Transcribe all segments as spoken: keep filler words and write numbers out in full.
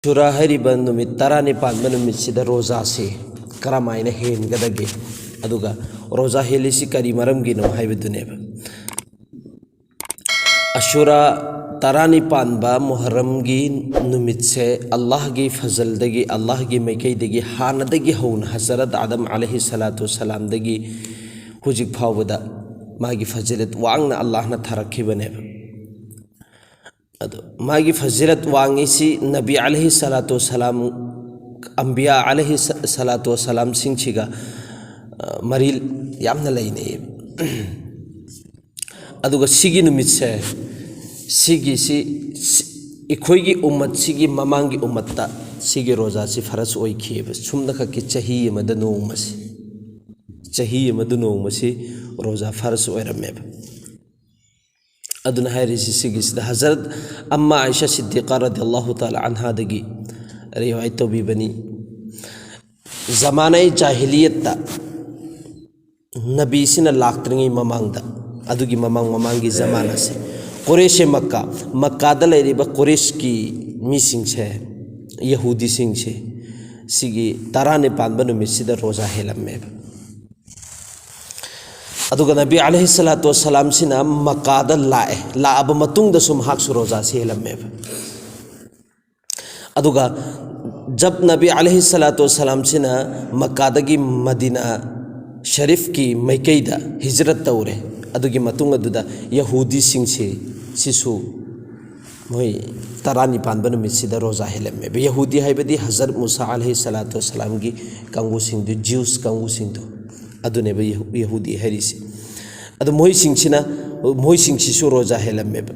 ꯑꯁꯨꯔꯥ ꯍꯥꯏꯔꯤꯕ ꯅꯨꯃꯤꯠ ꯇꯔꯥꯅꯤ ꯄꯥꯟꯕ ꯅꯨꯃꯤꯠꯁꯤꯗ ꯔꯣꯖꯥꯁꯤ ꯀꯔꯝꯍꯥꯏꯅ ꯍꯦꯟꯒꯗꯒꯦ, ꯑꯗꯨꯒ ꯔꯣꯖꯥ ꯍꯦꯜꯂꯤꯁꯤ ꯀꯔꯤ ꯃꯔꯝꯒꯤꯅꯣ ꯍꯥꯏꯕꯗꯨꯅꯦꯕ꯫ ꯑꯁꯨꯔꯥ ꯇꯔꯥꯅꯤ ꯄꯥꯟꯕ ꯃꯨꯍꯔꯝꯒꯤ ꯅꯨꯃꯤꯠꯁꯦ ꯑꯜꯂꯥꯍꯒꯤ ꯐꯖꯜꯗꯒꯤ, ꯑꯜꯂꯥꯍꯒꯤ ꯃꯥꯏꯀꯩꯗꯒꯤ ꯍꯥꯟꯅꯗꯒꯤ ꯍꯧꯅ ꯍꯖꯔꯠ ꯑꯥꯗꯝ ꯑꯂꯩꯍꯤ ꯁꯂꯥꯇꯨ ꯁꯂꯥꯝꯗꯒꯤ ꯍꯧꯖꯤꯛ ꯐꯥꯎꯕꯗ ꯃꯥꯒꯤ ꯐꯖꯤꯂꯠ ꯋꯥꯡꯅ ꯑꯜꯂꯥꯍꯅ ꯊꯥꯔꯛꯈꯤꯕꯅꯦꯕ꯫ ꯑꯗꯣ ꯃꯥꯒꯤ ꯐꯖꯤꯂꯠ ꯋꯥꯡꯉꯤꯁꯤ ꯅꯕꯤ ꯑꯂꯩꯍꯤ ꯁꯂꯥꯇꯨ ꯁꯂꯥꯝ, ꯑꯝꯕꯤꯌꯥ ꯑꯂꯩꯍꯤ ꯁ-, ꯁꯂꯥꯇꯨ ꯁꯂꯥꯝꯁꯤꯡꯁꯤꯒ, ꯑ, ꯃꯔꯤ ꯌꯥꯝꯅ ꯂꯩꯅꯩꯌꯦꯕ꯫ ꯑꯗꯨꯒ ꯁꯤꯒꯤ ꯅꯨꯃꯤꯠꯁꯦ, ꯁꯤꯒꯤꯁꯤ, ꯁꯤ-, ꯑꯩꯈꯣꯏꯒꯤ ꯎꯝꯃꯠꯁꯤꯒꯤ ꯃꯃꯥꯡꯒꯤ ꯎꯝꯃꯠꯇ ꯁꯤꯒꯤ ꯔꯣꯖꯥꯁꯤ ꯐꯔꯁ ꯑꯣꯏꯈꯤꯑꯕ꯫ ꯁꯨꯝꯅꯈꯛꯀꯤ ꯆꯍꯤ ꯑꯃꯗ ꯅꯣꯡꯃꯁꯤ, ꯆꯍꯤ ꯑꯃꯗ ꯅꯣꯡꯃꯁꯤ ꯔꯣꯖꯥ ꯐꯔꯁ ꯑꯣꯏꯔꯝꯃꯦꯕ꯫ ꯑꯗꯨꯅ ꯍꯥꯏꯔꯤꯁꯤ ꯁꯤꯒꯤꯁꯤꯗ ꯍꯖꯔꯠ ꯑꯝꯃꯥ ꯑꯥꯏꯁꯥ ꯁꯤꯗꯤꯀꯥ ꯔꯗꯤꯌꯜꯂꯥꯍꯨ ꯇꯥꯂꯥ ꯑꯟꯍꯥꯗꯒꯤ ꯔꯤꯋꯥꯌꯠ ꯇꯧꯕꯤꯕꯅꯤ꯫ ꯖꯃꯥꯅꯥꯏ ꯖꯥꯍꯤꯂꯤꯌꯠꯇ, ꯅꯕꯤꯁꯤꯅ ꯂꯥꯛꯇ꯭ꯔꯤꯉꯩ ꯃꯃꯥꯡꯗ, ꯑꯗꯨꯒꯤ ꯃꯃꯥꯡ ꯃꯃꯥꯡꯒꯤ ꯖꯃꯥꯅꯥꯁꯦ, ꯀꯨꯔꯦꯁꯦ ꯃꯛꯀꯥ, ꯃꯛꯀꯥꯗ ꯂꯩꯔꯤꯕ ꯀꯨꯔꯦꯁꯀꯤ ꯃꯤꯁꯤꯡꯁꯦ, ꯌꯍꯨꯗꯤꯁꯤꯡꯁꯦ, ꯁꯤꯒꯤ ꯇꯔꯥꯅꯤ ꯄꯥꯟꯕ ꯅꯨꯃꯤꯠꯁꯤꯗ ꯔꯣꯖꯥ ꯍꯦꯜꯂꯝꯃꯦꯕ꯫ ꯑꯗꯨꯒ ꯅꯕꯤ ꯑꯂꯩꯍꯤ ꯁꯂꯥꯇꯨ ꯋꯁꯁꯂꯥꯝꯁꯤꯅ ꯃꯛꯀꯥꯗ ꯂꯥꯛꯑꯦ꯫ ꯂꯥꯛꯑꯕ ꯃꯇꯨꯡꯗꯁꯨ ꯃꯍꯥꯛꯁꯨ ꯔꯣꯖꯥꯁꯤ ꯍꯦꯜꯂꯝꯃꯦꯕ꯫ ꯑꯗꯨꯒ ꯖꯕ ꯅꯕꯤ ꯑꯂꯩꯍꯤ ꯁꯂꯥꯇꯨ ꯋꯁꯁꯂꯥꯝꯁꯤꯅ ꯃꯛꯀꯥꯗꯒꯤ ꯃꯗꯤꯅꯥ ꯁꯔꯤꯐꯀꯤ ꯃꯥꯏꯀꯩꯗ ꯍꯤꯖꯔꯠ ꯇꯧꯔꯦ꯫ ꯑꯗꯨꯒꯤ ꯃꯇꯨꯡ ꯑꯗꯨꯗ ꯌꯍꯨꯗꯤꯁꯤꯡꯁꯤ, ꯁꯤꯁꯨ ꯃꯣꯏ ꯇꯔꯥꯅꯤ ꯄꯥꯟꯕ ꯅꯨꯃꯤꯠꯁꯤꯗ ꯔꯣꯖꯥ ꯍꯦꯜꯂꯝꯃꯦꯕ꯫ ꯌꯍꯨꯗꯤ ꯍꯥꯏꯕꯗꯤ ꯍꯖꯔꯠ ꯃꯨꯁꯥ ꯑꯂꯩꯍꯤ ꯁꯂꯥꯇꯨ ꯋꯁꯁꯂꯥꯝꯒꯤ ꯀꯥꯡꯕꯨꯁꯤꯡꯗꯨ, ꯖ꯭ꯌꯨꯁ ꯀꯥꯡꯕꯨꯁꯤꯡꯗꯨ, ꯑꯗꯨꯅꯦꯕ ꯌꯍꯨ-, ꯌꯍꯨꯗꯤ ꯍꯥꯏꯔꯤꯁꯦ꯫ ꯑꯗꯨ ꯃꯣꯏꯁꯤꯡꯁꯤꯅ, ꯃꯣꯏꯁꯤꯡꯁꯤꯁꯨ ꯔꯣꯖꯥ ꯍꯦꯜꯂꯝꯃꯦꯕ꯫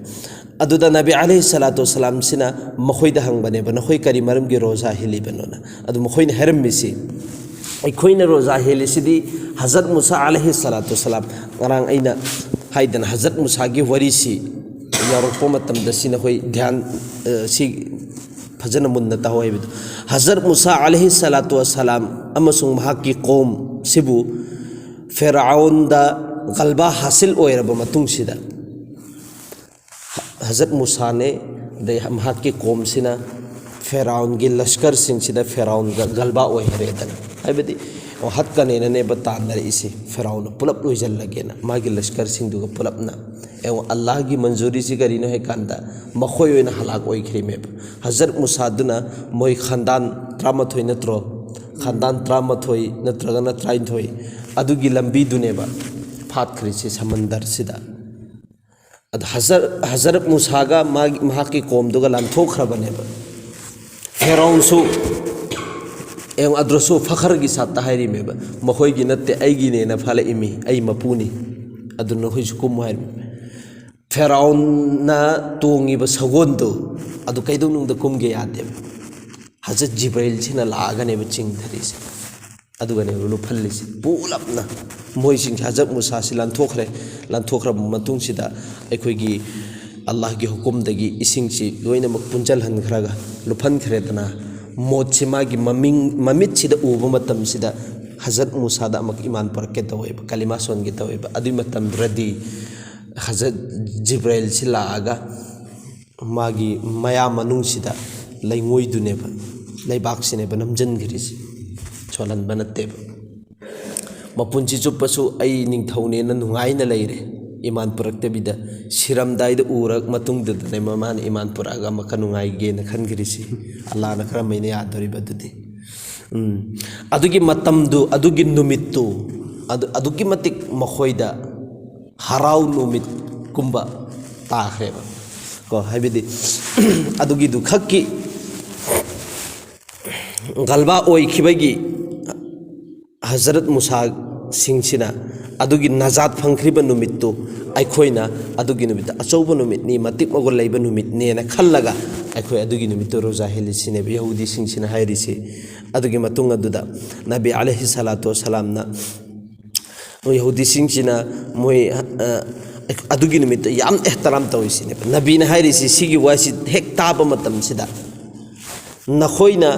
ꯑꯗꯨꯗ ꯅꯕꯤ ꯑꯂꯩꯍꯤ ꯁꯂꯥꯇꯨ ꯋꯁꯁꯂꯥꯝꯁꯤꯅ ꯃꯈꯣꯏꯗ ꯍꯪꯕꯅꯦꯕ, "ꯅꯈꯣꯏ ꯀꯔꯤ ꯃꯔꯝꯒꯤ ꯔꯣꯖꯥ ꯍꯦꯜꯂꯤꯕꯅꯣꯅ?" ꯑꯗꯨ ꯃꯈꯣꯏꯅ ꯍꯥꯏꯔꯝꯃꯤꯁꯤ, "ꯑꯩꯈꯣꯏꯅ ꯔꯣꯖꯥ ꯍꯦꯜꯂꯤꯁꯤꯗꯤ ꯍꯖꯔꯠ ꯃꯨꯁꯥ ꯑꯂꯩꯍꯤ ꯁꯂꯥꯇꯨ ꯋꯁꯁꯂꯥꯝ", ꯉꯔꯥꯡ ꯑꯩꯅ ꯍꯥꯏꯗꯅ ꯍꯖꯔꯠ ꯃꯨꯁꯥꯒꯤ ꯋꯥꯔꯤꯁꯤ ꯌꯥꯎꯔꯛꯄ ꯃꯇꯝꯗ ꯁꯤ ꯅꯈꯣꯏ ꯙ꯭ꯌꯥꯟ, ꯑ, ꯁꯤ ꯐꯖꯅ ꯃꯨꯟꯅ ꯇꯥꯍꯧ ꯍꯥꯏꯕꯗꯨ꯫ ꯍꯖꯔꯠ ꯃꯨꯁꯥ ꯑꯂꯩꯍꯤ ꯁꯂꯥꯇꯨ ꯋꯁꯁꯂꯥꯝ ꯑꯃꯁꯨꯡ ꯃꯍꯥꯛꯀꯤ ꯀꯣꯝꯁꯤꯕꯨ ꯐꯦꯔꯥꯎꯟꯗ ꯒꯜꯕꯥ ꯍꯥꯁꯤꯜ ꯑꯣꯏꯔꯕ ꯃꯇꯨꯡꯁꯤꯗ, ꯍꯖꯔꯠ ꯃꯨꯁꯥꯅꯦ, ꯑꯗꯩ ꯃꯍꯥꯛꯀꯤ ꯀꯣꯝꯁꯤꯅ ꯐꯦꯔꯥꯎꯟꯒꯤ ꯂꯁꯀꯔꯁꯤꯡꯁꯤꯗ ꯐꯦꯔꯥꯎꯟꯒ ꯒꯜꯕꯥ ꯑꯣꯏꯍꯔꯦꯗꯅ꯫ ꯍꯥꯏꯕꯗꯤ, ꯍꯠꯀꯅꯦꯅꯅꯦꯕ ꯇꯥꯟꯅꯔꯛꯏꯁꯦ, ꯐꯦꯔꯥꯎꯟꯅ ꯄꯨꯂꯞ ꯂꯣꯏꯁꯤꯜꯂꯒꯦꯅ ꯃꯥꯒꯤ ꯂꯁꯀꯔꯁꯤꯡꯗꯨꯒ ꯄꯨꯂꯞꯅ꯫ ꯌꯦꯡꯉꯣ, ꯑꯜꯂꯥꯍꯒꯤ ꯃꯟꯖꯨꯔꯤꯁꯤ ꯀꯔꯤꯅꯣ ꯍꯥꯏ ꯀꯥꯟꯗ, ꯃꯈꯣꯏ ꯑꯣꯏꯅ ꯍꯂꯥꯛ ꯑꯣꯏꯈ꯭ꯔꯤꯃꯦꯕ꯫ ꯍꯖꯔꯠ ꯃꯨꯁꯥꯗꯨꯅ, ꯃꯣꯏ ꯈꯥꯟꯗꯥꯟ ꯇꯔꯥꯃꯥꯊꯣꯏ ꯅꯠꯇ꯭ꯔꯣ? ꯈꯥꯟꯗꯥꯟ ꯇꯔꯥꯃꯥꯊꯣꯏ ꯅꯠꯇ꯭ꯔꯒꯅ ꯇꯔꯥꯅꯤꯊꯣꯏ, ꯑꯗꯨꯒꯤ ꯂꯝꯕꯤꯗꯨꯅꯦꯕ ꯐꯥꯠꯈ꯭ꯔꯤꯁꯦ ꯁꯃꯟꯗꯔꯁꯤꯗ꯫ ꯑꯗ ꯍꯖꯔ-, ꯍꯖꯔꯠ ꯃꯨꯁꯥꯒ ꯃꯥꯒꯤ, ꯃꯍꯥꯛꯀꯤ ꯀꯣꯝꯗꯨꯒ ꯂꯥꯟꯊꯣꯛꯈ꯭ꯔꯕꯅꯦꯕ꯫ ꯐꯦꯔꯥꯎꯟꯁꯨ, ꯑꯦ, ꯑꯗꯨꯗꯁꯨ ꯐꯈꯔꯒꯤ ꯁꯥꯠꯇ ꯍꯥꯏꯔꯤꯃꯦꯕ, "ꯃꯈꯣꯏꯒꯤ ꯅꯠꯇꯦ, ꯑꯩꯒꯤꯅꯦꯅ ꯐꯥꯂꯛꯏꯃꯤ, ꯑꯩ ꯃꯄꯨꯅꯤ, ꯑꯗꯨ ꯅꯈꯣꯏꯁꯨ ꯀꯨꯝꯃꯨ" ꯍꯥꯏꯔꯤꯃꯤ꯫ ꯐꯦꯔꯥꯎꯟꯅ ꯇꯣꯡꯉꯤꯕ ꯁꯒꯣꯜꯗꯨ, ꯑꯗꯨ ꯀꯩꯗꯧꯅꯨꯡꯗ ꯀꯨꯝꯒꯦ ꯌꯥꯗꯦꯕ꯫ ꯍꯖꯔꯠ ꯖꯤꯕ꯭ꯔꯥꯏꯜꯁꯤꯅ ꯂꯥꯛꯑꯒꯅꯦꯕ ꯆꯤꯡꯊꯔꯤꯁꯦ, ꯑꯗꯨꯒꯅꯦꯕ ꯂꯨꯞꯍꯜꯂꯤꯁꯦ ꯄꯨꯂꯞꯅ꯫ ꯃꯣꯏꯁꯤꯡꯁꯦ, ꯍꯖꯔꯠ ꯃꯨꯁꯥꯁꯤ ꯂꯥꯟꯊꯣꯛꯈ꯭ꯔꯦ꯫ ꯂꯥꯟꯊꯣꯛꯈ꯭ꯔꯕ ꯃꯇꯨꯡꯁꯤꯗ ꯑꯩꯈꯣꯏꯒꯤ ꯑꯜꯂꯥꯍꯒꯤ ꯍꯨꯀꯨꯝꯗꯒꯤ ꯏꯁꯤꯡꯁꯤ ꯂꯣꯏꯅꯃꯛ ꯄꯨꯟꯁꯤꯜꯍꯟꯈ꯭ꯔꯒ ꯂꯨꯞꯍꯟꯈ꯭ꯔꯦꯗꯅ, ꯃꯣꯠꯁꯤ ꯃꯥꯒꯤ ꯃꯃꯤꯡ, ꯃꯃꯤꯠꯁꯤꯗ ꯎꯕ ꯃꯇꯝꯁꯤꯗ ꯍꯖꯔꯠ ꯃꯨꯁꯥꯗ ꯑꯃꯨꯛ ꯏꯃꯥꯟ ꯄꯨꯔꯛꯀꯦ ꯇꯧꯋꯦꯕ, ꯀꯂꯤꯃꯥ ꯁꯣꯟꯒꯦ ꯇꯧꯋꯦꯕ꯫ ꯑꯗꯨꯒꯤ ꯃꯇꯝꯗꯨꯗꯗꯤ ꯍꯖꯔꯠ ꯖꯤꯕ꯭ꯔꯥꯏꯜꯁꯤ ꯂꯥꯛꯑꯒ ꯃꯥꯒꯤ ꯃꯌꯥ ꯃꯅꯨꯡꯁꯤꯗ ꯂꯩꯉꯣꯏꯗꯨꯅꯦꯕ, ꯂꯩꯕꯥꯛꯁꯤꯅꯦꯕ ꯅꯝꯖꯟꯈ꯭ꯔꯤꯁꯦ, ꯁꯣꯜꯍꯟꯕ ꯅꯠꯇꯦꯕ꯫ ꯃꯄꯨꯟꯁꯤ ꯆꯨꯞꯄꯁꯨ ꯑꯩ ꯅꯤꯡꯊꯧꯅꯦꯅ ꯅꯨꯡꯉꯥꯏꯅ ꯂꯩꯔꯦ, ꯏꯃꯥꯟ ꯄꯨꯔꯛꯇꯕꯤꯗ꯫ ꯁꯤꯔꯝꯗꯥꯏꯗ ꯎꯔ ꯃꯇꯨꯡꯗꯨꯗꯅꯦ ꯃꯥꯅ ꯏꯃꯥꯟ ꯄꯨꯔꯛꯑꯒ ꯑꯃꯨꯛꯀ ꯅꯨꯡꯉꯥꯏꯒꯦꯅ ꯈꯟꯈ꯭ꯔꯤꯁꯤ꯫ ꯑꯜꯂꯥꯅ ꯀꯔꯝꯍꯥꯏꯅ ꯌꯥꯗꯣꯔꯤꯕ ꯑꯗꯨꯗꯤ? ꯎꯝ꯫ ꯑꯗꯨꯒꯤ ꯃꯇꯝꯗꯨ, ꯑꯗꯨꯒꯤ ꯅꯨꯃꯤꯠꯇꯨ, ꯑꯗꯨ, ꯑꯗꯨꯛꯀꯤ ꯃꯇꯤꯛ ꯃꯈꯣꯏꯗ ꯍꯔꯥꯎ ꯅꯨꯃꯤꯠꯀꯨꯝꯕ ꯇꯥꯈ꯭ꯔꯦꯕ꯫ ꯀꯣ, ꯍꯥꯏꯕꯗꯤ, ꯑꯗꯨꯒꯤꯗꯨ ꯈꯛꯀꯤ ꯒꯜꯕꯥ ꯑꯣꯏꯈꯤꯕꯒꯤ ꯍꯖꯔꯠ ꯃꯨꯁꯥꯁꯤꯡꯁꯤꯅ ꯑꯗꯨꯒꯤ ꯅꯖꯥꯠ ꯐꯪꯈ꯭ꯔꯤꯕ ꯅꯨꯃꯤꯠꯇꯨ, ꯑꯩꯈꯣꯏꯅ ꯑꯗꯨꯒꯤ ꯅꯨꯃꯤꯠꯇ ꯑꯆꯧꯕ ꯅꯨꯃꯤꯠꯅꯤ, ꯃꯇꯤꯛ ꯃꯒꯨꯟ ꯂꯩꯕ ꯅꯨꯃꯤꯠꯅꯦꯅ ꯈꯜꯂꯒ ꯑꯩꯈꯣꯏ ꯑꯗꯨꯒꯤ ꯅꯨꯃꯤꯠꯇꯨ ꯔꯣꯖꯥ ꯍꯦꯜꯂꯤꯁꯤꯅꯦꯕ ꯌꯍꯨꯗꯤꯁꯤꯡꯁꯤꯅ ꯍꯥꯏꯔꯤꯁꯤ꯫ ꯑꯗꯨꯒꯤ ꯃꯇꯨꯡ ꯑꯗꯨꯗ ꯅꯕꯤ ꯑꯂꯩꯍꯤ ꯁꯂꯥꯇꯨ ꯋꯁꯁꯂꯥꯝꯅ ꯌꯍꯨꯗꯤꯁꯤꯡꯁꯤꯅ ꯃꯣꯏ, ꯑ, ꯑꯗꯨꯒꯤ ꯅꯨꯃꯤꯠꯇ ꯌꯥꯝ ꯑꯦꯍꯇꯔꯥꯝ ꯇꯧꯔꯤꯁꯤꯅꯦꯕ꯫ ꯅꯕꯤꯅ ꯍꯥꯏꯔꯤꯁꯤ, ꯁꯤꯒꯤ ꯋꯥꯁꯤ ꯍꯦꯛ ꯇꯥꯕ ꯃꯇꯝꯁꯤꯗ, "ꯅꯈꯣꯏꯅ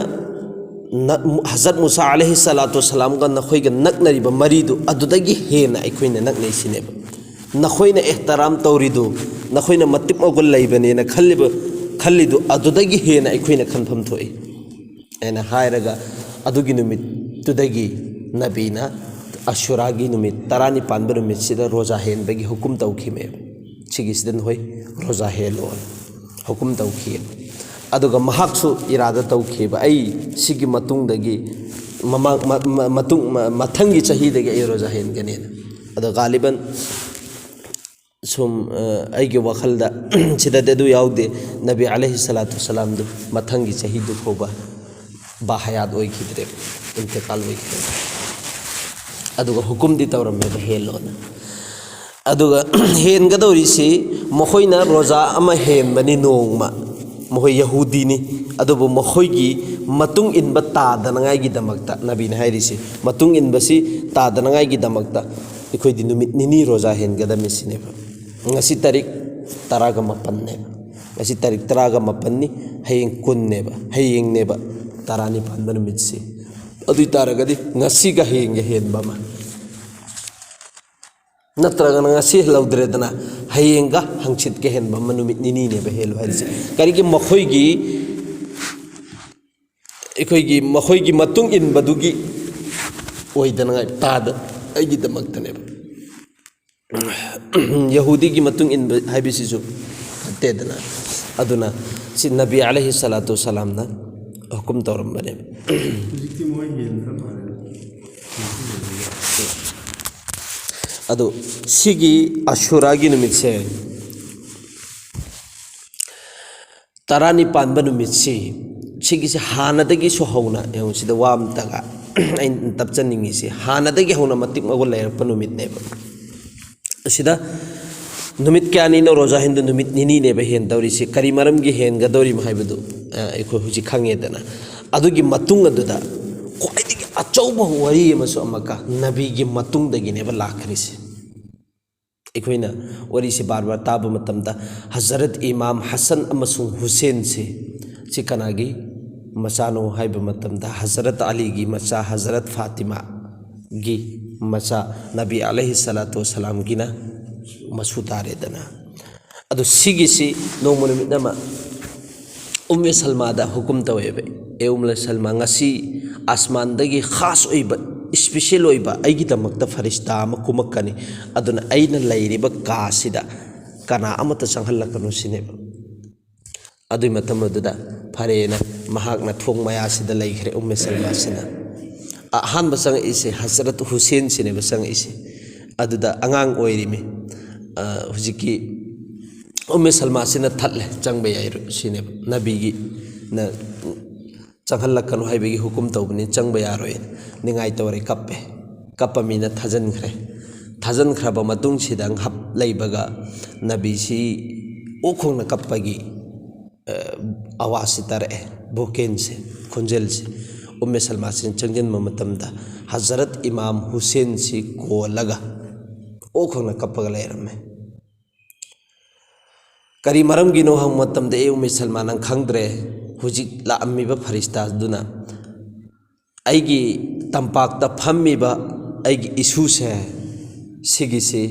ꯅ-, ꯍꯖꯔꯠ ꯃꯨꯁꯥ ꯑꯂꯩꯍꯤ ꯁꯂꯥꯇꯨ ꯋꯁꯁꯂꯥꯝꯒ ꯅꯈꯣꯏꯒ ꯅꯛꯅꯔꯤꯕ ꯃꯔꯤꯗꯨ ꯑꯗꯨꯗꯒꯤ ꯍꯦꯟꯅ ꯑꯩꯈꯣꯏꯅ ꯅꯛꯅꯩ" ꯁꯤꯅꯦꯕ꯫ ꯅꯈꯣꯏꯅ ꯑꯦꯍꯇꯔꯥꯝ ꯇꯧꯔꯤꯗꯨ, ꯅꯈꯣꯏꯅ ꯃꯇꯤꯛ ꯃꯒꯨꯟ ꯂꯩꯕꯅꯦꯅ ꯈꯜꯂꯤꯕ, ꯈꯜꯂꯤꯗꯨ ꯑꯗꯨꯗꯒꯤ ꯍꯦꯟꯅ ꯑꯩꯈꯣꯏꯅ ꯈꯟꯐꯝ ꯊꯣꯛꯏ ꯍꯥꯏꯅ ꯍꯥꯏꯔꯒ, ꯑꯗꯨꯒꯤ ꯅꯨꯃꯤꯠꯇꯨꯗꯒꯤ ꯅꯕꯤꯅ ꯑꯁꯨꯔꯥꯒꯤ ꯅꯨꯃꯤꯠ ꯇꯔꯥꯅꯤꯄꯥꯟꯕ ꯅꯨꯃꯤꯠꯁꯤꯗ ꯔꯣꯖꯥ ꯍꯦꯟꯕꯒꯤ ꯍꯨꯀꯨꯝ ꯇꯧꯈꯤꯕꯅꯦꯕ꯫ "ꯁꯤꯒꯤꯁꯤꯗ ꯅꯈꯣꯏ ꯔꯣꯖꯥ ꯍꯦꯜꯂꯣꯅ" ꯍꯨꯀꯨꯝ ꯇꯧꯈꯤꯑꯕ꯫ ꯑꯗꯨꯒ ꯃꯍꯥꯛꯁꯨ ꯏꯔꯥꯗ ꯇꯧꯈꯤꯕ, "ꯑꯩ ꯁꯤꯒꯤ ꯃꯇꯨꯡꯗꯒꯤ ꯃꯃꯥꯡ-, ꯃ-, ꯃ-, ꯃꯇꯨꯡ-, ꯃ-, ꯃꯊꯪꯒꯤ ꯆꯍꯤꯗꯒꯤ ꯑꯩ ꯔꯣꯖꯥ ꯍꯦꯟꯒꯅꯤꯅ"꯫ ꯑꯗꯣ ꯒꯥꯂꯤꯕꯟ ꯁꯨꯝ, ꯑ, ꯑꯩꯒꯤ ꯋꯥꯈꯜꯗ ꯁꯤꯗꯗꯤ ꯑꯗꯨ ꯌꯥꯎꯗꯦ꯫ ꯅꯕꯤ ꯑꯂꯩꯍꯤ ꯁꯂꯥꯇꯨ ꯁꯂꯥꯝꯗꯨ ꯃꯊꯪꯒꯤ ꯆꯍꯤꯗꯨ ꯐꯥꯎꯕ ꯕꯥꯍꯌꯥꯠ ꯑꯣꯏꯈꯤꯗ꯭ꯔꯦ, ꯏꯟꯇꯤꯀꯥꯜ ꯑꯣꯏꯈꯤꯗ꯭ꯔꯦ꯫ ꯑꯗꯨꯒ ꯍꯨꯀꯨꯝꯗꯤ ꯇꯧꯔꯝꯃꯦꯕ, "ꯍꯦꯜꯂꯣꯅ"꯫ ꯑꯗꯨꯒ ꯍꯦꯟꯒꯗꯧꯔꯤꯁꯤ, ꯃꯈꯣꯏꯅ ꯔꯣꯖꯥ ꯑꯃ ꯍꯦꯟꯕꯅꯤ ꯅꯣꯡꯃ, ꯃꯈꯣꯏ ꯌꯍꯨꯗꯤꯅꯤ, ꯑꯗꯨꯕꯨ ꯃꯈꯣꯏꯒꯤ ꯃꯇꯨꯡ ꯏꯟꯕ ꯇꯥꯗꯅꯉꯥꯏꯒꯤꯗꯃꯛꯇ, ꯅꯕꯤꯅ ꯍꯥꯏꯔꯤꯁꯤ, ꯃꯇꯨꯡ ꯏꯟꯕꯁꯤ ꯇꯥꯗꯅꯉꯥꯏꯒꯤꯗꯃꯛꯇ ꯑꯩꯈꯣꯏꯗꯤ ꯅꯨꯃꯤꯠ ꯅꯤꯅꯤ ꯔꯣꯖꯥ ꯍꯦꯟꯒꯗꯕꯅꯤ ꯁꯤꯅꯦꯕ꯫ ꯉꯁꯤ ꯇꯥꯔꯤꯛ ꯇꯔꯥꯒ ꯃꯥꯄꯟꯅꯦꯕ꯫ ꯉꯁꯤ ꯇꯥꯔꯤꯛ ꯇꯔꯥꯒ ꯃꯥꯄꯟꯅꯤ, ꯍꯌꯦꯡ ꯀꯨꯟꯅꯦꯕ, ꯍꯌꯦꯡꯅꯦꯕ ꯇꯔꯥꯅꯤꯄꯥꯟꯕ ꯅꯨꯃꯤꯠꯁꯤ꯫ ꯑꯗꯨ ꯑꯣꯏ ꯇꯥꯔꯒꯗꯤ ꯉꯁꯤꯒ ꯍꯌꯦꯡꯒ ꯍꯦꯟꯕ ꯑꯃ, ꯅꯠꯇ꯭ꯔꯒꯅ ꯉꯁꯤ ꯍꯦꯜꯍꯧꯗ꯭ꯔꯦꯗꯅ ꯍꯌꯦꯡꯒ ꯍꯪꯆꯤꯠꯀ ꯍꯦꯟꯕ ꯑꯃ, ꯅꯨꯃꯤꯠ ꯅꯤꯅꯤꯅꯦꯕ ꯍꯦꯜꯂꯨ ꯍꯥꯏꯔꯤꯁꯦ꯫ ꯀꯔꯤꯒꯤ? ꯃꯈꯣꯏꯒꯤ, ꯑꯩꯈꯣꯏꯒꯤ, ꯃꯈꯣꯏꯒꯤ ꯃꯇꯨꯡ ꯏꯟꯕꯗꯨꯒꯤ ꯑꯣꯏꯗꯅꯉꯥꯏ ꯇꯥꯗ ꯑꯩꯒꯤꯗꯃꯛꯇꯅꯦꯕ꯫ ꯌꯍꯨꯗꯤꯒꯤ ꯃꯇꯨꯡ ꯏꯟꯕ ꯍꯥꯏꯕꯁꯤꯁꯨ ꯐꯠꯇꯦꯗꯅ꯫ ꯑꯗꯨꯅ ꯁꯤ ꯅꯕꯤ ꯑꯂꯩꯍꯤ ꯁꯂꯥꯇꯨ ꯁꯂꯥꯝꯅ ꯍꯨꯀꯨꯝ ꯇꯧꯔꯝꯕꯅꯦꯕ꯫ ꯍꯧꯖꯤꯛꯇꯤ ꯃꯣꯏ ꯍꯦꯟꯈ꯭ꯔ ꯃꯥꯜꯂꯦ꯫ ꯑꯗꯨ ꯁꯤꯒꯤ ꯑꯁꯨꯔꯥꯒꯤ ꯅꯨꯃꯤꯠꯁꯦ, ꯇꯔꯥꯅꯤꯄꯥꯟꯕ ꯅꯨꯃꯤꯠꯁꯤ, ꯁꯤꯒꯤꯁꯤ ꯍꯥꯟꯅꯗꯒꯤꯁꯨ ꯍꯧꯅ, ꯌꯦꯡꯉꯨ, ꯁꯤꯗ ꯋꯥ ꯑꯝꯇꯒ ꯑꯩꯅ ꯇꯞꯆꯅꯤꯡꯉꯤꯁꯤ, ꯍꯥꯟꯅꯗꯒꯤ ꯍꯧꯅ ꯃꯇꯤꯛ ꯃꯒꯨꯟ ꯂꯩꯔꯛꯄ ꯅꯨꯃꯤꯠꯅꯦꯕ꯫ ꯑꯁꯤꯗ ꯅꯨꯃꯤꯠ ꯀꯌꯥꯅꯤꯅꯣ ꯔꯣꯖꯥ ꯍꯦꯟꯗꯨ? ꯅꯨꯃꯤꯠ ꯅꯤꯅꯤꯅꯦꯕ ꯍꯦꯟꯗꯧꯔꯤꯁꯤ꯫ ꯀꯔꯤ ꯃꯔꯝꯒꯤ ꯍꯦꯟꯒꯗꯧꯔꯤꯕ ꯍꯥꯏꯕꯗꯨ, ꯑ, ꯑꯩꯈꯣꯏ ꯍꯧꯖꯤꯛ ꯈꯪꯉꯦꯗꯅ꯫ ꯑꯗꯨꯒꯤ ꯃꯇꯨꯡ ꯑꯗꯨꯗ ꯈ꯭ꯋꯥꯏꯗꯒꯤ ꯑꯆꯧꯕ ꯋꯥꯔꯤ ꯑꯃꯁꯨ ꯑꯃꯨꯛꯀ ꯅꯕꯤꯒꯤ ꯃꯇꯨꯡꯗꯒꯤꯅꯦꯕ ꯂꯥꯛꯈ꯭ꯔꯤꯁꯦ꯫ ꯑꯩꯈꯣꯏꯅ ꯋꯥꯔꯤꯁꯤ ꯕꯥꯔ ꯕꯥꯔ ꯇꯥꯕ ꯃꯇꯝꯗ, ꯍꯖꯔꯠ ꯏꯃꯥꯝ ꯍꯁꯟ ꯑꯃꯁꯨꯡ ꯍꯨꯁꯦꯟꯁꯤ, ꯁꯤ ꯀꯅꯥꯒꯤ ꯃꯆꯥꯅꯣ ꯍꯥꯏꯕ ꯃꯇꯝꯗ, ꯍꯖꯔꯠ ꯑꯂꯤꯒꯤ ꯃꯆꯥ, ꯍꯖꯔꯠ ꯐꯥꯇꯤꯃꯥꯒꯤ ꯃꯆꯥ, ꯅꯕꯤ ꯑꯂꯩꯍꯤ ꯁꯂꯥꯇꯨ ꯋꯁꯁꯂꯥꯝꯒꯤꯅ ꯃꯁꯨ ꯇꯥꯔꯦꯗꯅ꯫ ꯑꯗꯨ ꯁꯤꯒꯤꯁꯤ ꯅꯣꯡꯃ ꯅꯨꯃꯤꯠ ꯑꯃ ꯎꯝꯃꯦ ꯁꯜꯃꯥꯗ ꯍꯨꯀꯨꯝ ꯇꯧꯋꯦꯕ, "ꯑꯦ ꯎꯝꯃꯦ ꯁꯜꯃꯥ, ꯉꯁꯤ ꯑꯁꯃꯥꯟꯗꯒꯤ ꯈꯥꯁ ꯑꯣꯏꯕ, ꯏꯁꯄꯤꯁꯦꯜ ꯑꯣꯏꯕ ꯑꯩꯒꯤꯗꯃꯛꯇ ꯐꯔꯤꯁꯇꯥ ꯑꯃ ꯀꯨꯝꯃꯛꯀꯅꯤ, ꯑꯗꯨꯅ ꯑꯩꯅ ꯂꯩꯔꯤꯕ ꯀꯥꯁꯤꯗ ꯀꯅꯥ ꯑꯃꯠꯇ ꯆꯪꯍꯜꯂꯛꯀꯅꯨ" ꯁꯤꯅꯦꯕ꯫ ꯑꯗꯨꯒꯤ ꯃꯇꯝ ꯑꯗꯨꯗ ꯐꯔꯦꯅ ꯃꯍꯥꯛꯅ ꯊꯣꯡ ꯃꯌꯥꯁꯤꯗ ꯂꯩꯈ꯭ꯔꯦ ꯎꯝꯃꯦ ꯁꯜꯃꯥꯁꯤꯅ꯫ ꯑꯍꯥꯟꯕ ꯆꯪꯉꯛꯏꯁꯦ ꯍꯖꯔꯠ ꯍꯨꯁꯦꯟꯁꯤꯅꯦꯕ ꯆꯪꯉꯛꯏꯁꯦ꯫ ꯑꯗꯨꯗ ꯑꯉꯥꯡ ꯑꯣꯏꯔꯤꯃꯤ꯫ ꯑ, ꯍꯧꯖꯤꯛꯀꯤ ꯎꯝꯃꯦ ꯁꯜꯃꯥꯁꯤꯅ ꯊꯠꯂꯦ, "ꯆꯪꯕ ꯌꯥꯏꯔꯣꯏ" ꯁꯤꯅꯦꯕ, "ꯅꯕꯤꯒꯤꯅ ꯆꯪꯍꯜꯂꯛꯀꯅꯨ ꯍꯥꯏꯕꯒꯤ ꯍꯨꯀꯨꯝ ꯇꯧꯕꯅꯤ, ꯆꯪꯕ ꯌꯥꯔꯣꯏ"꯫ ꯅꯤꯡꯉꯥꯏ ꯇꯧꯔꯦ, ꯀꯞꯄꯦ꯫ ꯀꯞꯄ ꯃꯤꯅ ꯊꯥꯖꯤꯟꯈ꯭ꯔꯦ꯫ ꯊꯥꯖꯤꯟꯈ꯭ꯔꯕ ꯃꯇꯨꯡꯁꯤꯗ ꯉꯥꯏꯍꯥꯛ ꯂꯩꯕꯒ ꯅꯕꯤꯁꯤ ꯑꯣꯛ ꯈꯣꯡꯅ ꯀꯞꯄꯒꯤ, ꯑ, ꯑꯋꯥꯖꯁꯤ ꯇꯥꯔꯛꯑꯦ, ꯚꯣꯀꯦꯜꯁꯦ, ꯈꯣꯟꯖꯦꯜꯁꯦ꯫ ꯎꯝꯃꯦ ꯁꯜꯃꯥꯁꯤꯅ ꯆꯪꯁꯤꯟꯕ ꯃꯇꯝꯗ ꯍꯖꯔꯠ ꯏꯃꯥꯝ ꯍꯨꯁꯦꯟꯁꯤ ꯀꯣꯜꯂꯒ ꯑꯣꯛ ꯈꯣꯡꯅ ꯀꯞꯄꯒ ꯂꯩꯔꯝꯃꯦ꯫ "ꯀꯔꯤ ꯃꯔꯝꯒꯤꯅꯣ?" ꯍꯪꯕ ꯃꯇꯝꯗ, "ꯑꯦ ꯎꯝꯃꯦ ꯁꯜꯃꯥ, ꯅꯪ ꯈꯪꯗ꯭ꯔꯦ, ꯍꯧꯖꯤꯛ ꯂꯥꯛꯑꯝꯃꯤꯕ ꯐꯔꯤꯁꯇꯥꯗꯨꯅ ꯑꯩꯒꯤ ꯇꯝꯄꯥꯛꯇ ꯐꯝꯃꯤꯕ ꯑꯩꯒꯤ ꯏꯁꯨꯁꯦ, ꯁꯤꯒꯤꯁꯤ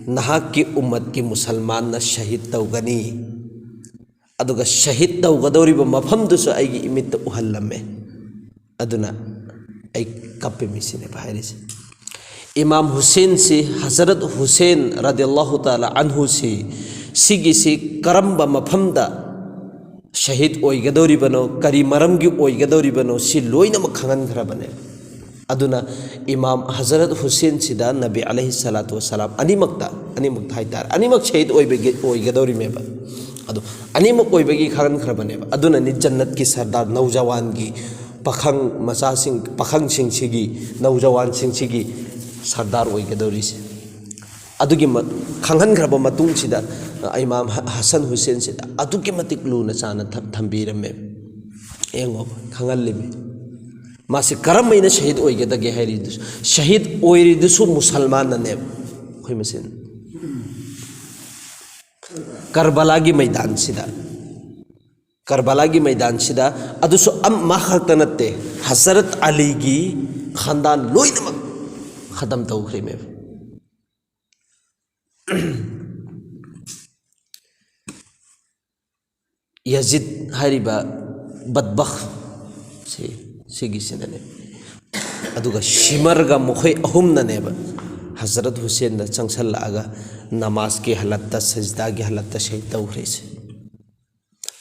ꯅꯍꯥꯛꯀꯤ ꯎꯝꯃꯠꯀꯤ ꯃꯨꯁꯜꯃꯥꯟꯅ ꯁꯍꯤꯗ ꯇꯧꯒꯅꯤ, ꯑꯗꯨꯒ ꯁꯍꯤꯗ ꯇꯧꯒꯗꯧꯔꯤꯕ ꯃꯐꯝꯗꯨꯁꯨ ꯑꯩꯒꯤ ꯏꯃꯤꯠꯇ ꯎꯍꯜꯂꯝꯃꯦ, ꯑꯗꯨꯅ ꯑꯩ ꯀꯞꯄꯤꯃꯤ" ꯁꯤꯅꯦꯕ ꯍꯥꯏꯔꯤꯁꯦ꯫ ꯏꯃꯥꯝ ꯍꯨꯁꯦꯟꯁꯤ, ꯍꯖꯔꯠ ꯍꯨꯁꯦꯟ ꯔꯗꯤꯌꯜꯂꯥꯍꯨ ꯇꯥꯂꯥ ꯑꯟꯍꯨꯁꯤ, ꯁꯤꯒꯤꯁꯤ ꯀꯔꯝꯕ ꯃꯐꯝꯗ ꯁꯍꯤꯗ ꯑꯣꯏꯒꯗꯧꯔꯤꯕꯅꯣ, ꯀꯔꯤ ꯃꯔꯝꯒꯤ ꯑꯣꯏꯒꯗꯧꯔꯤꯕꯅꯣ, ꯁꯤ ꯂꯣꯏꯅꯃꯛ ꯈꯪꯍꯟꯈ꯭ꯔꯕꯅꯦ꯫ ꯑꯗꯨꯅ ꯏꯃꯥꯝ ꯍꯖꯔꯠ ꯍꯨꯁꯦꯟꯁꯤꯗ ꯅꯕꯤ ꯑꯂꯩꯍꯤ ꯁꯂꯥꯇꯨ ꯋꯁꯁꯂꯥꯝ ꯑꯅꯤꯃꯛꯇ, ꯑꯅꯤꯃꯛꯇ ꯍꯥꯏꯇꯥꯔꯦ, ꯑꯅꯤꯃꯛ ꯁꯍꯤꯗ ꯑꯣꯏꯕꯒꯤ, ꯑꯣꯏꯒꯗꯧꯔꯤꯃꯦꯕ꯫ ꯑꯗꯣ ꯑꯅꯤꯃꯛ ꯑꯣꯏꯕꯒꯤ ꯈꯪꯍꯟꯈ꯭ꯔꯕꯅꯦꯕ꯫ ꯑꯗꯨꯅꯅꯤ ꯖꯟꯅꯠꯀꯤ ꯁꯔꯗꯥꯔ, ꯅꯧꯖꯋꯥꯟꯒꯤ ꯄꯥꯈꯪ ꯃꯆꯥꯁꯤꯡ, ꯄꯥꯈꯪꯁꯤꯡꯁꯤꯒꯤ, ꯅꯧꯖꯋꯥꯟꯁꯤꯡꯁꯤꯒꯤ ꯁꯔꯗꯥꯔ ꯑꯣꯏꯒꯗꯧꯔꯤꯁꯦ꯫ ꯑꯗꯨꯒꯤ ꯃ-, ꯈꯪꯍꯟꯈ꯭ꯔꯕ ꯃꯇꯨꯡꯁꯤꯗ, ꯑ, ꯏꯃꯥꯝ ꯍ-, ꯍꯁꯟ ꯍꯨꯁꯦꯟꯁꯤꯗ ꯑꯗꯨꯛꯀꯤ ꯃꯇꯤꯛ ꯂꯨꯅ ꯆꯥꯅ ꯊꯝ-, ꯊꯝꯕꯤꯔꯝꯃꯦ꯫ ꯌꯦꯡꯉꯣ, ꯈꯪꯍꯜꯂꯤꯃꯤ꯫ ꯃꯥꯁꯤ ꯀꯔꯝꯍꯥꯏꯅ ꯁꯍꯤꯗ ꯑꯣꯏꯒꯗꯒꯦ ꯍꯥꯏꯔꯤꯗꯨꯁꯨ, ꯁꯍꯤꯗ ꯑꯣꯏꯔꯤꯗꯨꯁꯨ ꯃꯨꯁꯜꯃꯥꯟꯅꯅꯦꯕ, ꯑꯩꯈꯣꯏ ꯃꯁꯦꯟ꯫ ꯀꯔꯕꯂꯥꯒꯤ ꯃꯩꯗꯥꯟꯁꯤꯗ, ꯀꯔꯕꯂꯥꯒꯤ ꯃꯩꯗꯥꯟꯁꯤꯗ, ꯑꯗꯨꯁꯨ ꯑꯝ-, ꯃꯥ ꯈꯛꯇ ꯅꯠꯇꯦ, ꯍꯖꯔꯠ ꯑꯂꯤꯒꯤ ꯈꯥꯟꯗꯥꯟ ꯂꯣꯏꯅꯃꯛ ꯈꯇꯝ ꯇꯧꯈ꯭ꯔꯦꯃꯦꯕ꯫ ꯌꯥꯖꯤꯗ ꯍꯥꯏꯔꯤꯕ ꯕꯠꯕꯈ ꯁꯤ, ꯁꯤꯒꯤꯁꯤꯅꯅꯦ꯫ ꯑꯗꯨꯒ ꯁꯤꯃꯔꯒ ꯃꯈꯣꯏ ꯑꯍꯨꯝꯅꯅꯦꯕ ꯍꯖꯔꯠ ꯍꯨꯁꯦꯟꯗ ꯆꯪꯁꯜꯂꯛꯑꯒ ꯅꯃꯥꯖꯀꯤ ꯍꯥꯂꯠꯇ, ꯁꯖꯗꯥꯒꯤ ꯍꯥꯂꯠꯇ ꯁꯍꯤꯗ ꯇꯧꯈ꯭ꯔꯤꯁꯦ꯫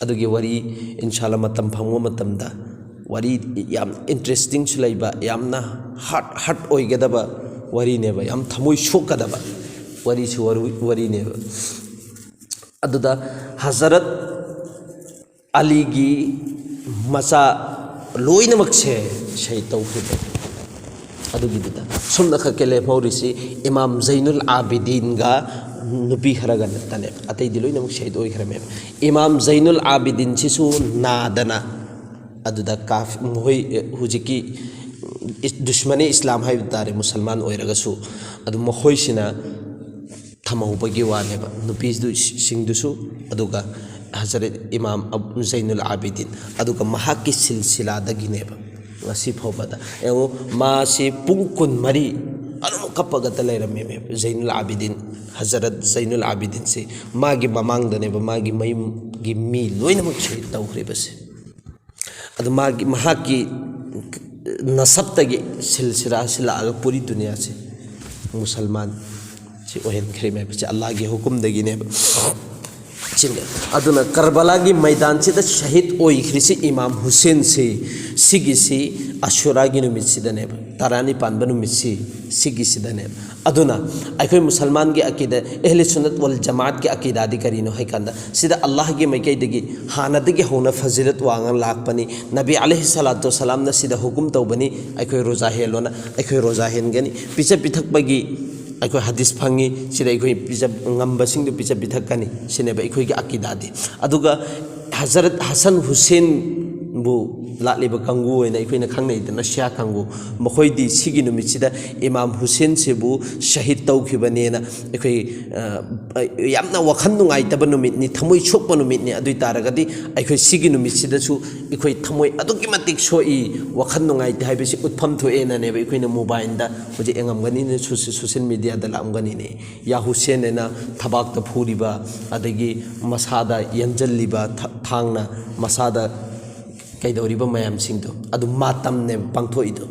ꯑꯗꯨꯒꯤ ꯋꯥꯔꯤ, ꯏꯟꯁꯥꯜꯂꯥ, ꯃꯇꯝ ꯐꯪꯕ ꯃꯇꯝꯗ ꯋꯥꯔꯤ ꯌꯥꯝ ꯏꯟꯇꯔꯦꯁꯇꯤꯡꯁꯨ ꯂꯩꯕ, ꯌꯥꯝꯅ ꯍꯥꯔꯠ, ꯍꯥꯔꯠ ꯑꯣꯏꯒꯗꯕ ꯋꯥꯔꯤꯅꯦꯕ, ꯌꯥꯝ ꯊꯃꯣꯏ ꯁꯣꯛꯀꯗꯕ ꯋꯥꯔꯤꯁꯨ ꯋꯥꯔꯨ-, ꯋꯥꯔꯤꯅꯦꯕ꯫ ꯑꯗꯨꯗ ꯍꯖꯔꯠ ꯑꯂꯤꯒꯤ ꯃꯆꯥ ꯂꯣꯏꯅꯃꯛꯁꯦ ꯁꯍꯤꯗ ꯇꯧꯈꯤꯕ꯫ ꯑꯗꯨꯒꯤꯗꯨꯗ ꯁꯨꯝꯅ ꯈꯛꯀꯤ ꯂꯦꯝꯍꯧꯔꯤꯁꯤ ꯏꯃꯥꯝ ꯖꯩꯅꯨꯜ ꯑꯥꯕꯤꯗꯤꯟꯒ ꯅꯨꯄꯤ ꯈꯔꯒ ꯅꯠꯇꯅꯦꯕ, ꯑꯇꯩꯗꯤ ꯂꯣꯏꯅꯃꯛ ꯁꯍꯤꯗ ꯑꯣꯏꯈ꯭ꯔꯃꯦꯕ꯫ ꯏꯃꯥꯝ ꯖꯩꯅꯨꯜ ꯑꯥꯕꯤꯗꯤꯟꯁꯤꯁꯨ ꯅꯥꯗꯅ, ꯑꯗꯨꯗ ꯀꯥꯐ-, ꯃꯈꯣꯏ, ꯑꯦ, ꯍꯧꯖꯤꯛꯀꯤ ꯏꯁ-, ꯗꯨꯁꯃꯅꯦ ꯏꯁꯂꯥꯝ ꯍꯥꯏꯕ ꯇꯥꯔꯦ, ꯃꯨꯁꯜꯃꯥꯟ ꯑꯣꯏꯔꯒꯁꯨ, ꯑꯗꯨ ꯃꯈꯣꯏꯁꯤꯅ ꯊꯝꯍꯧꯕꯒꯤ ꯋꯥꯅꯦꯕ, ꯅꯨꯄꯤꯗꯨ-, ꯁꯤꯡꯗꯨꯁꯨ, ꯑꯗꯨꯒ ꯍꯖꯔꯠ ꯏꯃꯥꯝ ꯑꯕ-, ꯖꯩꯅꯨꯜ ꯑꯥꯕꯤꯗꯤꯟ, ꯑꯗꯨꯒ ꯃꯍꯥꯛꯀꯤ ꯁꯤꯜꯁꯤꯂꯥꯗꯒꯤꯅꯦꯕ ꯉꯁꯤ ꯐꯥꯎꯕꯗ꯫ ꯌꯦꯡꯉꯨ, ꯃꯥꯁꯤ ꯄꯨꯡ ꯀꯨꯟꯃꯔꯤ ꯑꯗꯨꯝ ꯀꯞꯄꯒꯇ ꯂꯩꯔꯝꯃꯦꯕ, ꯖꯩꯅꯨꯜ ꯑꯥꯕꯤꯗꯤꯟ, ꯍꯖꯔꯠ ꯖꯩꯅꯨꯜ ꯑꯥꯕꯤꯗꯤꯟꯁꯤ ꯃꯥꯒꯤ ꯃꯃꯥꯡꯗꯅꯦꯕ ꯃꯥꯒꯤ ꯃꯌꯨꯝꯒꯤ ꯃꯤ ꯂꯣꯏꯅꯃꯛ ꯁꯍꯤꯗ ꯇꯧꯈ꯭ꯔꯤꯕꯁꯦ꯫ ꯑꯗꯨ ꯃꯥꯒꯤ, ꯃꯍꯥꯛꯀꯤ ꯅꯁꯕꯇꯒꯤ ꯁꯤꯜꯁꯤꯂꯥ ꯁꯤꯜꯂꯛꯑꯒ ꯄꯨꯔꯤ ꯗꯨꯅꯤꯌꯥꯁꯤ ꯃꯨꯁꯜꯃꯥꯟ ꯁꯤ ꯑꯣꯏꯍꯟꯈ꯭ꯔꯤꯕꯅꯦꯕ꯫ ꯁꯤ ꯑꯜꯂꯥꯍꯒꯤ ꯍꯨꯀꯨꯝꯗꯒꯤꯅꯦꯕ꯫ ꯁꯤꯅꯦ꯫ ꯑꯗꯨꯅ ꯀꯔꯕꯂꯥꯒꯤ ꯃꯩꯗꯥꯟꯁꯤꯗ ꯁꯍꯤꯗ ꯑꯣꯏꯈ꯭ꯔꯤꯁꯤ ꯏꯃꯥꯝ ꯍꯨꯁꯦꯟꯁꯤ, ꯁꯤꯒꯤꯁꯤ ꯑꯁꯨꯔꯥꯒꯤ ꯅꯨꯃꯤꯠꯁꯤꯗꯅꯦꯕ, ꯇꯔꯥꯅꯤꯄꯥꯟꯕ ꯅꯨꯃꯤꯠꯁꯤ, ꯁꯤꯒꯤꯁꯤꯗꯅꯦꯕ꯫ ꯑꯗꯨꯅ ꯑꯩꯈꯣꯏ ꯃꯨꯁꯜꯃꯥꯟꯒꯤ ꯑꯀꯤꯗ, ꯑꯍꯂꯤ ꯁꯨꯟꯅꯠ ꯋꯜ ꯖꯃꯥꯠꯀꯤ ꯑꯀꯤꯗꯥꯗꯤ ꯀꯔꯤꯅꯣ ꯍꯥꯏꯀꯥꯟꯗ, ꯁꯤꯗ ꯑꯜꯂꯥꯍꯒꯤ ꯃꯥꯏꯀꯩꯗꯒꯤ ꯍꯥꯟꯅꯗꯒꯤ ꯍꯧꯅ ꯐꯖꯤꯂꯠ ꯋꯥꯡꯉ ꯂꯥꯛꯄꯅꯤ, ꯅꯕꯤ ꯑꯂꯩꯍꯤ ꯁꯂꯥꯇꯨ ꯋꯁꯂꯥꯝꯅ ꯁꯤꯗ ꯍꯨꯀꯨꯝ ꯇꯧꯕꯅꯤ, ꯑꯩꯈꯣꯏ ꯔꯣꯖꯥ ꯍꯦꯜꯂꯣꯅ, ꯑꯩꯈꯣꯏ ꯔꯣꯖꯥ ꯍꯦꯟꯒꯅꯤ꯫ ꯄꯤꯖ ꯄꯤꯊꯛꯄꯒꯤ ꯑꯩꯈꯣꯏ ꯍꯗꯤꯁ ꯐꯪꯉꯤ, ꯁꯤꯗ ꯑꯩꯈꯣꯏ ꯄꯤꯖ-, ꯉꯝꯕꯁꯤꯡꯗꯨ ꯄꯤꯖ ꯄꯤꯊꯛꯀꯅꯤ, ꯁꯤꯅꯦꯕ ꯑꯩꯈꯣꯏꯒꯤ ꯑꯀꯤꯗꯥꯗꯤ꯫ ꯑꯗꯨꯒ ꯍꯖꯔꯠ ꯍꯁꯟ ꯍꯨꯁꯦꯟꯕꯨ ꯂꯥꯠꯂꯤꯕ ꯀꯥꯡꯕꯨ ꯑꯣꯏꯅ ꯑꯩꯈꯣꯏꯅ ꯈꯪꯅꯩꯗꯅ, ꯁꯤꯌꯥ ꯀꯥꯡꯕꯨ, ꯃꯈꯣꯏꯗꯤ ꯁꯤꯒꯤ ꯅꯨꯃꯤꯠꯁꯤꯗ ꯏꯃꯥꯝ ꯍꯨꯁꯦꯟꯁꯤꯕꯨ ꯁꯍꯤꯗ ꯇꯧꯈꯤꯕꯅꯦꯅ ꯑꯩꯈꯣꯏ, ꯑ, ꯌꯥꯝꯅ ꯋꯥꯈꯜ ꯅꯨꯡꯉꯥꯏꯇꯕ ꯅꯨꯃꯤꯠꯅꯤ, ꯊꯃꯣꯏ ꯁꯣꯛꯄ ꯅꯨꯃꯤꯠꯅꯤ꯫ ꯑꯗꯨ ꯑꯣꯏ ꯇꯥꯔꯒꯗꯤ ꯑꯩꯈꯣꯏ ꯁꯤꯒꯤ ꯅꯨꯃꯤꯠꯁꯤꯗꯁꯨ ꯑꯩꯈꯣꯏ ꯊꯃꯣꯏ ꯑꯗꯨꯛꯀꯤ ꯃꯇꯤꯛ ꯁꯣꯛꯏ, ꯋꯥꯈꯜ ꯅꯨꯡꯉꯥꯏꯇꯦ ꯍꯥꯏꯕꯁꯤ ꯎꯠꯐꯝ ꯊꯣꯛꯑꯦꯅꯅꯦꯕ ꯑꯩꯈꯣꯏꯅ ꯃꯣꯕꯥꯏꯜꯗ ꯍꯧꯖꯤꯛ ꯌꯦꯡꯉꯝꯒꯅꯤꯅꯦ, ꯁꯣꯁꯤ-, ꯁꯣꯁꯤꯌꯦꯜ ꯃꯦꯗꯤꯌꯥꯗ ꯂꯥꯛꯑꯝꯒꯅꯤꯅꯦ꯫ ꯌꯥ ꯍꯨꯁꯦꯟ ꯍꯥꯏꯅ ꯊꯕꯥꯛꯇ ꯐꯨꯔꯤꯕ, ꯑꯗꯒꯤ ꯃꯁꯥꯗ ꯌꯥꯟꯁꯤꯜꯂꯤꯕ ꯊ-, ꯊꯥꯡꯅ, ꯃꯁꯥꯗ ꯀꯩꯗꯧꯔꯤꯕ ꯃꯌꯥꯝꯁꯤꯡꯗꯣ, ꯑꯗꯨ ꯃꯥꯇꯝꯅꯦꯕ ꯄꯥꯡꯊꯣꯛꯏꯗꯣ꯫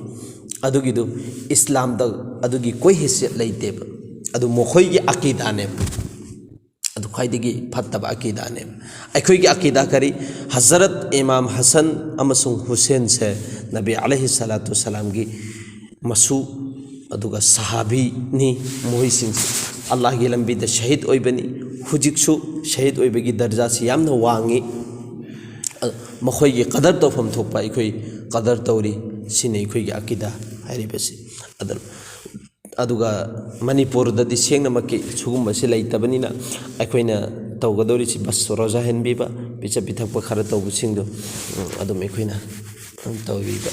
ꯑꯗꯨꯒꯤꯗꯨ ꯏꯁꯂꯥꯝꯗ ꯑꯗꯨꯒꯤ ꯀꯣꯏ ꯍꯩꯁꯤꯌꯠ ꯂꯩꯇꯦꯕ꯫ ꯑꯗꯨ ꯃꯈꯣꯏꯒꯤ ꯑꯀꯤꯗꯥꯅꯦꯕ꯫ ꯑꯗꯨ ꯈ꯭ꯋꯥꯏꯗꯒꯤ ꯐꯠꯇꯕ ꯑꯀꯤꯗꯥꯅꯦꯕ꯫ ꯑꯩꯈꯣꯏꯒꯤ ꯑꯀꯤꯗꯥ ꯀꯔꯤ? ꯍꯖꯔꯠ ꯏꯃꯥꯝ ꯍꯁꯟ ꯑꯃꯁꯨꯡ ꯍꯨꯁꯦꯟꯁꯦ ꯅꯕꯤ ꯑꯂꯩꯍꯤ ꯁꯂꯥꯇꯨ ꯁꯂꯥꯝꯒꯤ ꯃꯁꯨ, ꯑꯗꯨꯒ ꯁꯍꯥꯕꯤꯅꯤ꯫ ꯃꯈꯣꯏꯁꯤꯡꯁꯤ ꯑꯜꯂꯥꯍꯒꯤ ꯂꯝꯕꯤꯗ ꯁꯍꯤꯗ ꯑꯣꯏꯕꯅꯤ꯫ ꯍꯧꯖꯤꯛꯁꯨ ꯁꯍꯤꯗ ꯑꯣꯏꯕꯒꯤ ꯗꯔꯖꯥꯁꯤ ꯌꯥꯝꯅ ꯋꯥꯡꯉꯤ꯫ ꯑ, ꯃꯈꯣꯏꯒꯤ ꯀꯗꯔ ꯇꯧꯐꯝ ꯊꯣꯛꯄ ꯑꯩꯈꯣꯏ ꯀꯗꯔ ꯇꯧꯔꯤ꯫ ꯁꯤꯅꯤ ꯑꯩꯈꯣꯏꯒꯤ ꯑꯀꯤꯗꯥ ꯍꯥꯏꯔꯤꯕꯁꯤ꯫ ꯑꯗꯨ, ꯑꯗꯨꯒ ꯃꯅꯤꯄꯨꯔꯗꯗꯤ ꯁꯦꯡꯅꯃꯛꯀꯤ ꯁꯤꯒꯨꯝꯕꯁꯤ ꯂꯩꯇꯕꯅꯤꯅ ꯑꯩꯈꯣꯏꯅ ꯇꯧꯒꯗꯧꯔꯤꯁꯤ ꯕꯁ ꯔꯣꯖꯥ ꯍꯦꯟꯕꯤꯕ, ꯄꯤꯖ ꯄꯤꯊꯛꯄ ꯈꯔ ꯇꯧꯕꯁꯤꯡꯗꯣ, ꯎꯝ, ꯑꯗꯨꯝ ꯑꯩꯈꯣꯏꯅ ꯇꯧꯕꯤꯕ꯫